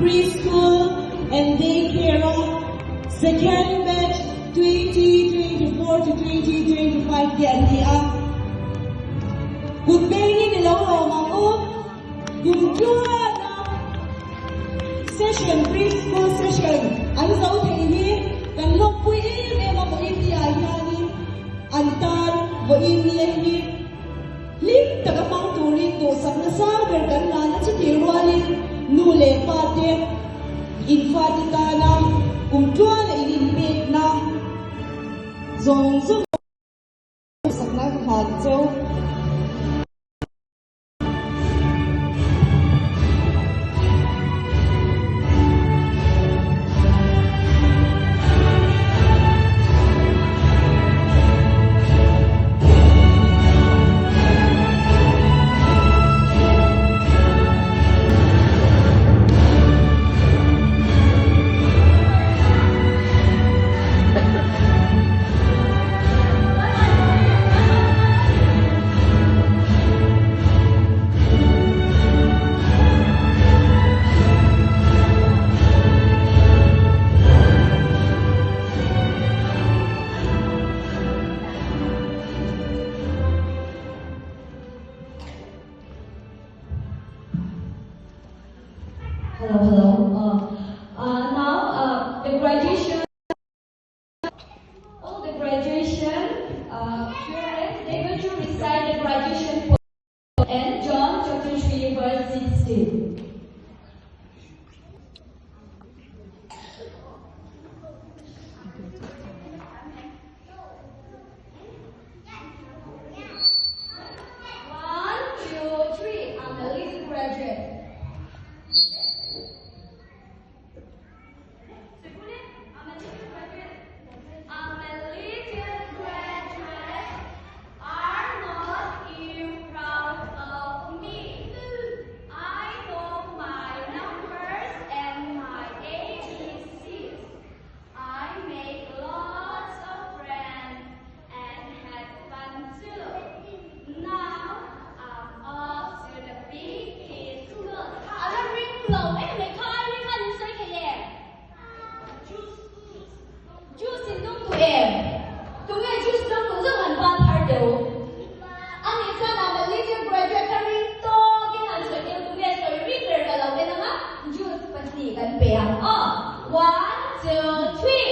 Preschool and Daycare a Second Batch 2024 to 2025 te an ni a. Kut bengin i lo lawm ang u. Kum tluana session preschool session an zo thei hi kan lawmpui em em a vawiin ni ah hianin an tan vawiin ni hi hlim taka hmang turin duhsakna sang ber kan lana chutih rualin nu leh pa te in fate tana kum tluana in inpekna zawng zawng duhsakna hlan cheu. Hello, hello. Uh, uh, now, uh, the graduation, all the graduation uh, parents, they're going to recite the graduation poem and John chapter 3, verse 16. One, two, three. I'm a little graduate. I'm a little graduate. Are not you proud of me? I know my numbers and my ABCs. I make lots of friends and had fun too. Now I'm off to the big kids school. Ala ring lo e me kha ring an sai ke ye. Juice in dum tu em. Tu nge juice dum tu zong han ban thar deu. Ani chuan I'm a little graduate ka ring tawkin han sawi deuh tu nge sawi ring ber ka lo en anga juice pahnih kan pe ang aw. One, two, three.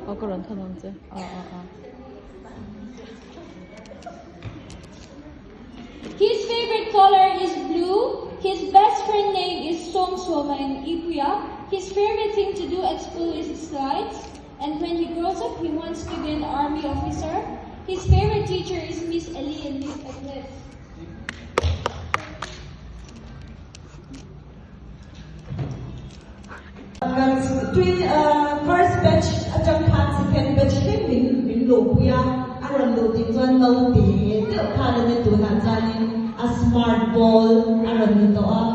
Aw ka rawn thawn ang che. Aw aw aw. His favorite color is blue. His best friend name is Som Soma and Ipuya. His favorite thing to do at school is slides. And when he grows up, he wants to be an army officer. His favorite teacher is Miss Ellie and Miss Eclipse. Kan tui first batch atang khan second batch thleng min min luhpui a, a rawn luh tih chuan naute deuh khan a ni tunah chuanin a smart ball a rawn ni tawh a.